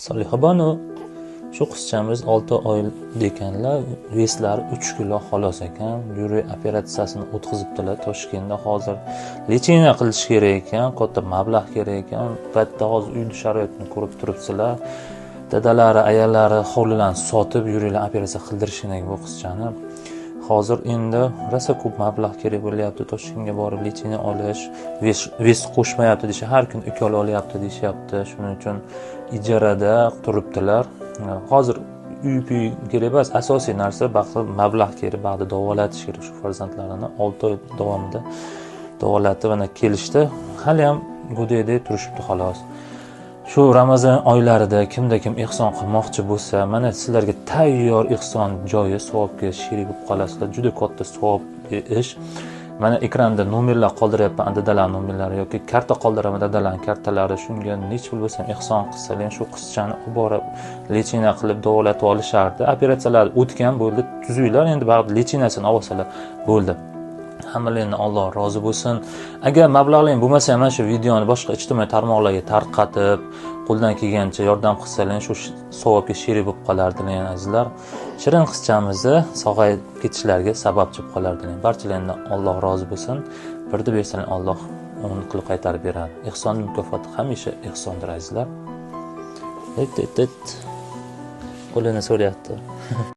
Solixabonu, shu qizchamiz 6 oylik ekanlar, veslari 3 kilo xolos ekan. Yurak operatsiyasini o'tkazibdilar Toshkentda. Hozir lecheniya qilish kerak ekan, katta mablag' kerak ekan. Bitta hozir uy sharoitini ko'rib turibsizlar. Dadalari, ayallari hovlilarni sotib yuraklar operatsiya qildirish kerak bu qizchani. Hozir endi rosa ko'p mablag' kerak bo'lyapti. Toshkentga borib lecheniya olish, ves qo'shmayapti deyishyapti, har kun ukol olyapti deyishyapti. Shuning uchun ijarada turibdilar. Hozir uy-puy kerak emas, asosiy narsa baxtli mablag' kerak, bag'da davolatish kerak shu farzandlarini. 6 oy davomida davolatib mana kelishdi. Hali ham go'dayday turishibdi xolos. Shu Ramazon oylarida kimda kim ehson qilmoqchi bo'lsa, mana sizlarga tayyor ehson joyi, savobga sherik bo'lib qolasizlar. Juda katta savob ish. Mana ekranda nomerlar qoldiryapman, dadalar nomerlari yoki karta qoldiraman, dadalarning kartalari. Shunga necha pul bo'lsa ham ehson qilsalar, shu qizchani olib borib lecheniya qilib davolatib olishardi. Operatsiyalar o'tgan bo'ldi, tuzuklar, endi baribir lecheniyasini olib olsalar bo'ldi. Hammalaringdan Alloh rozi bo'lsin. Agar mablag'laring bo'lmasa ham mana shu videoni boshqa ijtimoiy tarmoqlarga tarqatib, qo'ldan kelgancha yordam qilsalar, shu savobga sherik bo'lib qolardilar azizlar. Shirin qizchamizni sog'ayib ketishlariga sababchi bo'lib qolardilar. Barchalaringdan Alloh rozi bo'lsin. Birda bersalar Alloh o'n qilib qaytarib beradi. Ehsonning mukofoti hamisha ehsondir azizlar. Et. Qo'lini so'rayapti.